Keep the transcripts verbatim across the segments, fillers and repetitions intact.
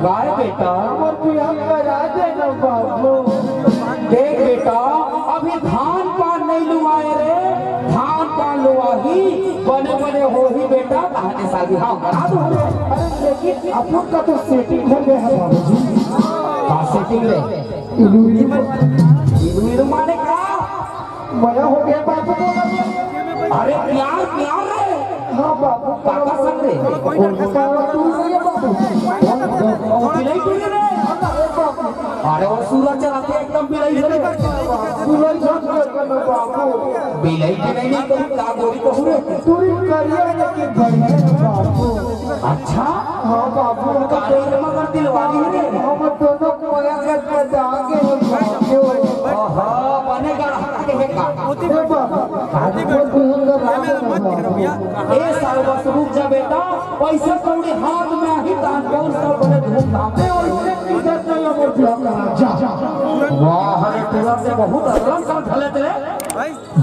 काय बेटा? मोर बिहाव करा दे ना बाबू। देख बेटा, अभी धान पान नहीं लुआए रे, धान पान लुआही, बने बने होही बेटा, तहने शादी हाँ करा दो। अरे लेकिन अपन का तो सेटिंग हो गया है बाबूजी। का सेटिंग रे? इलू इलू। इलू इलू माने का? मया हो गया बाबू। अरे प्यार, प्यार रे। हाँ बाबू। काका संग रे। कौन सा बाबू? तू नहीं है बाबू। कौन, कौन बिलाई तू रे? अरे बाबू। अरे वो सूरज चलाते एकदम बिलाई से रे। सूरज झंझट करना बाबू। बिलाई के नहीं, नहीं कहूँ, का गोरी कहूँ रे। तू ही करिया लेकिन बढ़िया बाबू। अच्छा? हाँ बाबू, हम काली दोनों, मगर दिलवाली है रे। हम दोनों मया के दागे हैं बाबू। आहा, बने गढ़ा के है का? हे बाबू, आज को दुल्हन का राज है बाबू। ए साल बस रुक जा बेटा, पैसा कौड़ी हाथ में आही, तान बहुत सब बड़े धूमधाम से। ए, और इधर नहीं, अमर बिहाव करा, जा। वाह रे, तोरा से बहुत अगला साल ढले थे।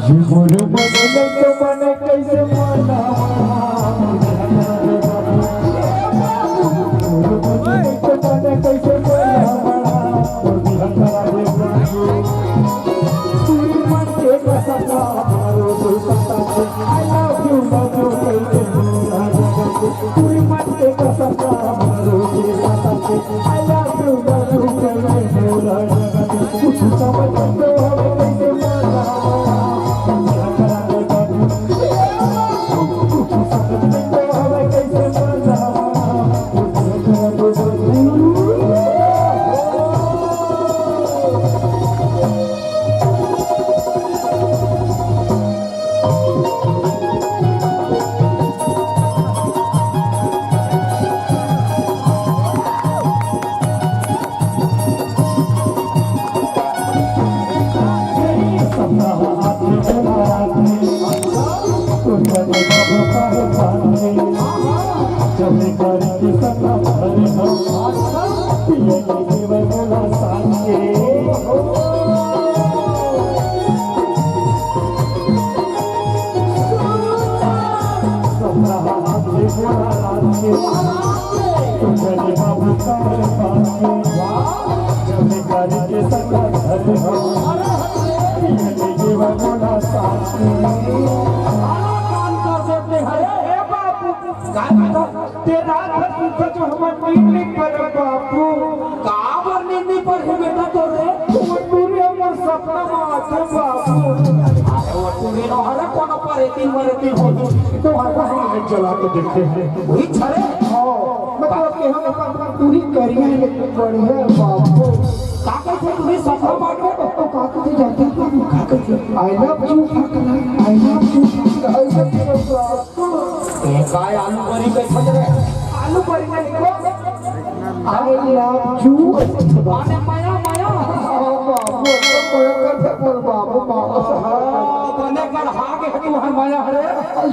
ये मोर मन नहीं तो मन कैसे मनावा? मोर मन नहीं तो मन कैसे मनावा? पूरी मन के कसम मारो, I love you, love you, कैसे मनावा? पूरी मन के कसम मारो, I love you, love you, कैसे मनावा? कुछ समझ तो हमें कैसे मनावा? हे बाबू, का बेटा? ते रात भर सुते जो हमर नींद नहीं पड़े बाबू। का बर नींद नहीं पड़े बेटा तोरे? वो टूरी हमर सपना में आथे बाबू। अरे वो टूरी न हरे, कोनो परेतीन मरेतीन हो। तो हर बार लाइट जला के देखे हैं। वही छरे? हाँ, मतलब कि हम अपन पूरी करिया लेकिन बढ़िया बाबू। का कहते तुम्हें सपना बांट रहे? तो का कहते जानते हो? का कहते? I love you, I love you, I love you, बाबू। ए, काय आलू बरी के खत रे? आलू बरी नहीं को। I love you। माने माया, माया। हाँ, बाबू, तो माया करते बोल बाबू, बाबू। हाँ, बने कर हागे है तू, हाँ, माया हरे।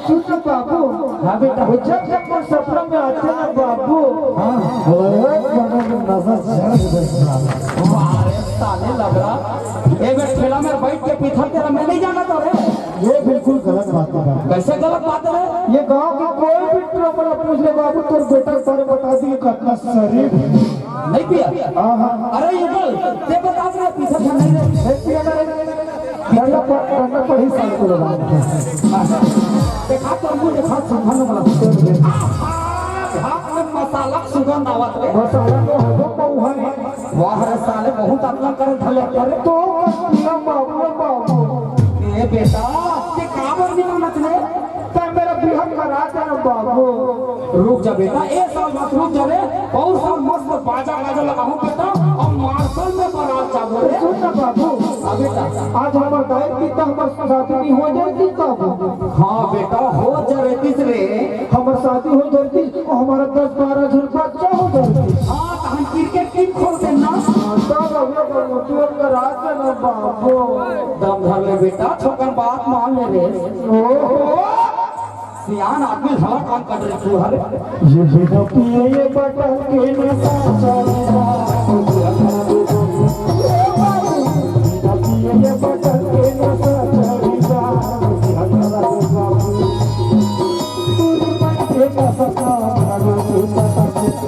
सुन तो बाबू। हाँ, बेटा। वो जब जब वो सपना में आते ना बाबू। हाँ। अरे, बने नजर जड़ बैठना। वाह रे, साले लबरा। ए बे, ठेला में बैठ के पीथल तेरा मैं नहीं जाना था रे। ये बिल्कुल गलत बात है बाबू। कैसे गलत बात है? ये गांव के कोई भी टूरा पूछ ले बाबू, तोर बेटा के बारे बता दी, कितना शरीफ। नहीं पिया? हाँ, हाँ। अरे युगल, ते बता दे, पीछे से नहीं रे। नहीं पिया ना रे। डंडा पर, डंडा पर ही साल को लगा। देखा तो मुझे देखा, संभालने वाला। हाथ में मसाला सुगंध आवत रे। मसाला तो हबो पौहा है। वाह रे साले, बहुत अपना कर धले करे। तो ना बाबू, बाबू। ए बेटा, ते काबर नहीं मानत रे? ते मेरा बिहाव करा दे ना बाबू। रुक जा बेटा, ए साल मत रुक जा रे। बहुत साल मस्त बाजा गाजा लगाहूं बेटा, और मार्शल में बारात जाबो रे। सुन ना बाबू। हाँ बेटा। आज हमर दाई पिता हमर शादी नहीं हो जाती बाबू। हाँ बेटा, हो जरतीस रे। हमर शादी हो जरतीस, और हमारा दस बारह झन बच्चा हो जरतीस। हाँ, तो हम क्रिकेट टीम खोल दे ना। हाँ, तब अगले को मोटिवेट करा दे ना बाबू। दम धर ले बेटा, छोकन बात मान ले रे। ओहो। सियान आदमी घला काम कर रहे तू हर। ये बेटा पिए ये बटन के नशा चढ़ा। ये बाबू, बेटा पिए ये बटन के नशा चढ़ा। पूरी मन के का सपना, I love you,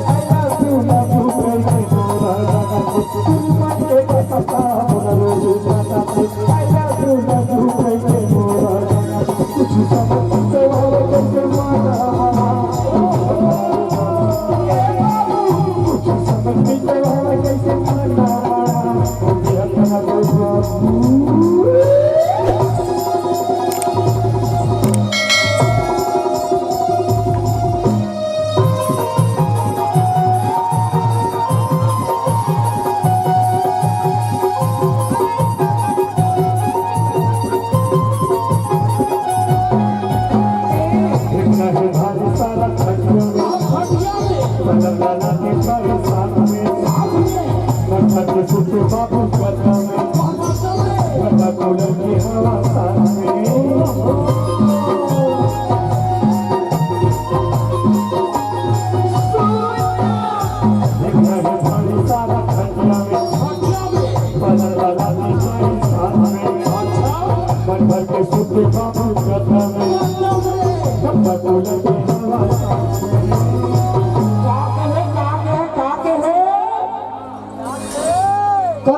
I love you, love you,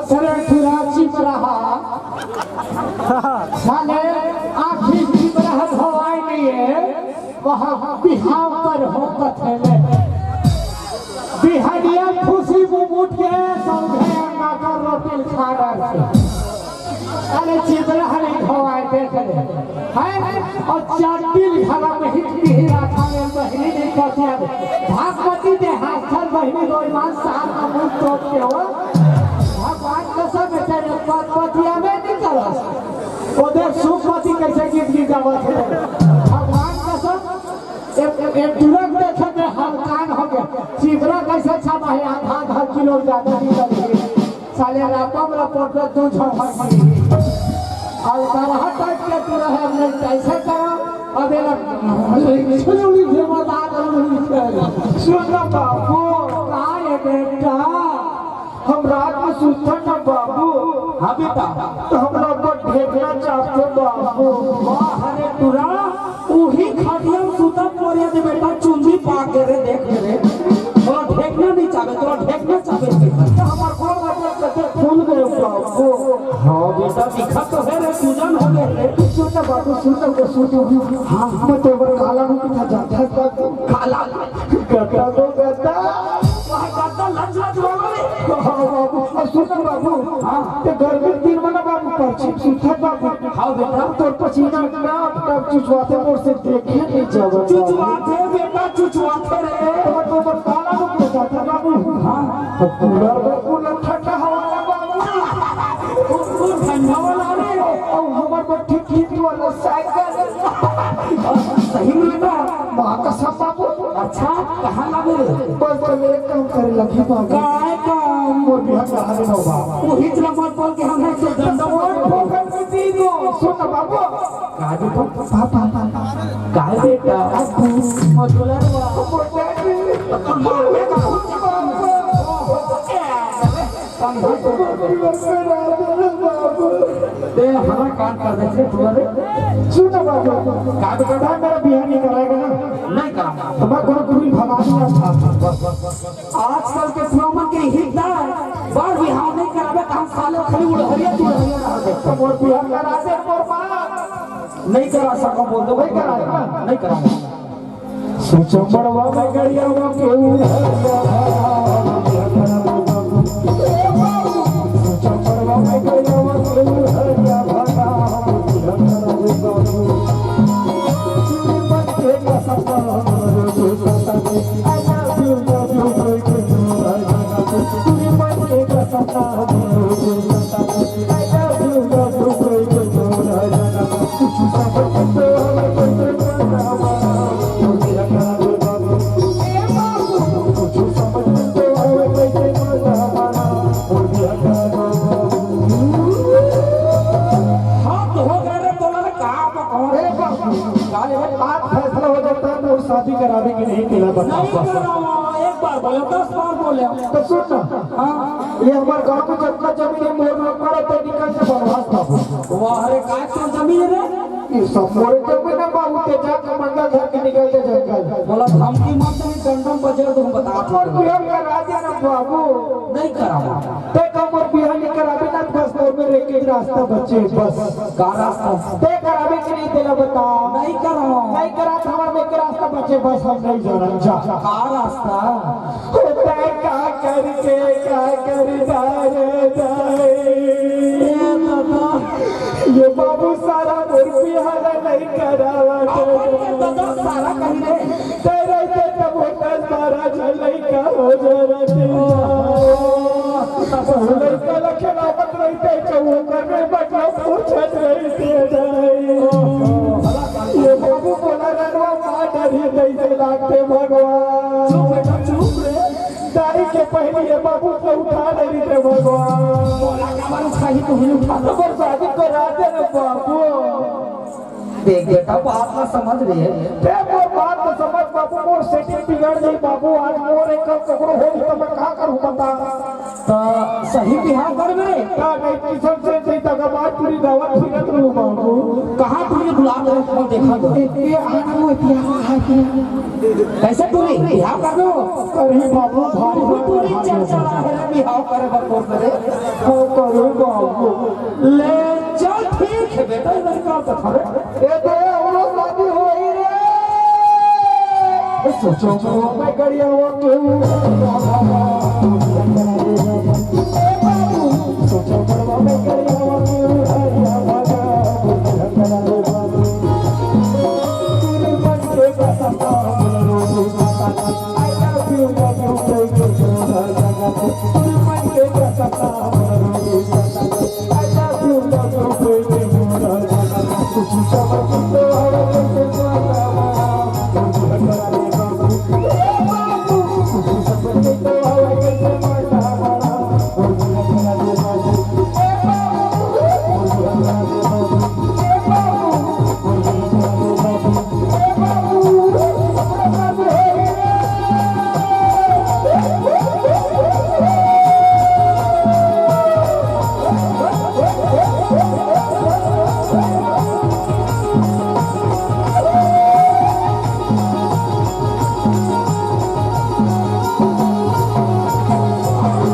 अरे टुरा चिपरहा, साले आँखी चिपरहा धोवाय नइ हे, वहाँ बिहाव कर हो कथे ले। बिहनिया खुशी मुँह उठ के सौंधे अंडा कर रोटी खा डर से। अरे चिपरहा नइ धोवाय देख ले। हैं? अउ चड्डी घला में हिच मिहिर आथा में बहिनी नइ पतिया। भागवती दे हाथ बहिनी गोइमान सार का मुँह तोप के हो। भगवान कसम हे तेरे पद पतिया में नइ करस। ओ देख सुखमती कइसे गीत गीत जावत हे। भगवान कसम, एक, एक टुरा देखे में हलकान हो गे। चिपरा कइसे छापा हे, आधा आधा किलो जादा निकल गे। साले रापम रपोट तू झोंका की। अउ तरह टाइप के टुरा हे, हमने कइसे करा? अब एला छुलुली के मजा आ गई। सुन ना बाबू। का ये बेटा? हम रात में सुतथन ना बाबू। हाँ बेटा। त हमला ऊपर ढेकना चापथे बाबू। वाह रे टुरा, उही खटिया में सुतत मोरिया दे बेटा, चुंदी पाक गे रे, देख ले रे। तोला ढेकना नइ चाबे, तोला ढेकना चाबे। त हमर गोड़ में कते फूल गे बाबू। हाँ बेटा, दिखत तो हे रे, सूजन हो गे रे। सुन ना बाबू, सुन ना, सुन ना। हाँ। मैं तो ऊपर काला मुंह के साथ जाता था। काला गद्दा दो गद्दा। वहाँ गद्दा लच लच वाला रे। हाँ बाबू, अउ सुन ना बाबू, हाँ। ते गर्मी के दिन में ना बाबू, परछी सुथर बाबू। हाँ बेटा। तोर पसीना टप टप चुचवाथे, मोर से देखे नइ जावत बाबू। चुचवाथे बेटा, चुचवाथे रे। तो मैं तो ऊपर काला मुंह के जाता बाबू। हाँ। तो कूलर में कूलर ठंडा हवा ना बाबू। कौन ठंडा वाला रे? अउ हमर बर ठीक ठीक वाला साइकिल। सही में बेटा? माँ कसम बाबू। अच्छा, कहाँ लागे रे? बस, बस एक काम करे लगी बाबू। काय काम? मोर बिहा करा दे बाबू। वो हिच ना मत बोल के हमने तो डंडा मार फोकट में दी दो। सुन ना बाबू। काय बेटा? Papa, papa. काय बेटा? बाबू, मोर दुलरवा। मोर डैडी। तो मार बेटा। बाबू। ते हला कान कर दे तू रे। सुन ना बाबू, का बेटा? मेरा बिहा नइ कराय गा ना? नइ करा। त मैं कोनो टुरी भगा दूंगा। आजकल के टुरा मन के हित ना, बर बिहा नइ कराबे, कहाँ साले खाली उड़हरिया टुड़हरिया रह दे। त मोर बिहा करा दे, मोर बाप। नइ करा सकंव बोल दे, नइ करा, नइ करा। सोचा मड़वा में गड़ियावा के उड़हरिया भरा, सोचा मड़वा में गड़ियावा के उड़हरिया भरा, चुरी मन के कसम, I love you, love you, love you, love you। हाँ, तो हो गए रे, तोला रे, का बकवास? अरे बाप रे। का रे? आज फैसला हो जाता है, तो शादी करावे कि नहीं, तेला बता। नहीं करावा, एक बार बोले, दस बार बोले। तो सुन ना, हाँ। ये हमर गांव में जितना जमीन हे, मोर लोग पर ते निकल के बनवास बाबू। वाह रे, का तो जमीन हे रे? ये सब मोरे जमीन हे बाबू, ते जाके मंगल धर के निकल के जंगल। बोला धमकी मत दे, डंडम बजर तुम बता। मोर बिहा करा दे ना बाबू। नहीं करावा। ते का मोर बिहा नइ कराबे ना, बस मोर में एक रास्ता बचे, बस। का रास्ता? ते कराबे कि नहीं, तेला बता। नहीं करावा। नहीं करा त हमर में एक रास्ता बचे, बस हम नइ जानन जा। का रास्ता? ओ दाई का करके का करी दाई रे दाई। ए दादा। ये बाबू सारा मोर बिहा ला नइ करावा। अपन के दादा सारा कही रे। ते रहिते तब दस बारह झन लइका हो जावत। लइका ला खेलावत रहिते, चौका में मतलब पूछत रहिते दाई। ये बाबू बोला रनवा मार डरी जैसे लागते भगवान। चुप बेटा, चुप रे। दाई के पहली ये बाबू से उठा ले रही थे भगवान। बोला काबर उठाही, तू ही उठा ले। तो शादी करा दे रे बाबू। देख बेटा, बात ला समझ रे। ते मोर बात ला समझ बाबू, मोर setting बिगड़ जाई बाबू। आज मोर एक कल ककरो हो तो मैं का करूं बता। त सही बिहाव करबे। का नहीं, किसन से नहीं, तका बात पूरी गावत फिरत रहू बाबू। कहाँ टूरी बुला रहे, कौन देखा तो? ए, ए, आना वो इतिहास कहाँ किया? कैसे टूरी? बिहाव कर दो। अरे बाबू, भारी वो टूरी चल चला है रे, बिहाव करे बर तोर करे। हाँ, करे बाबू। ले, चल ठीक है बेटा, इधर का तो खड़े। ए दे, हमरो शादी होई रे। ए, सोचो, मैं गड़िया वो क्यों?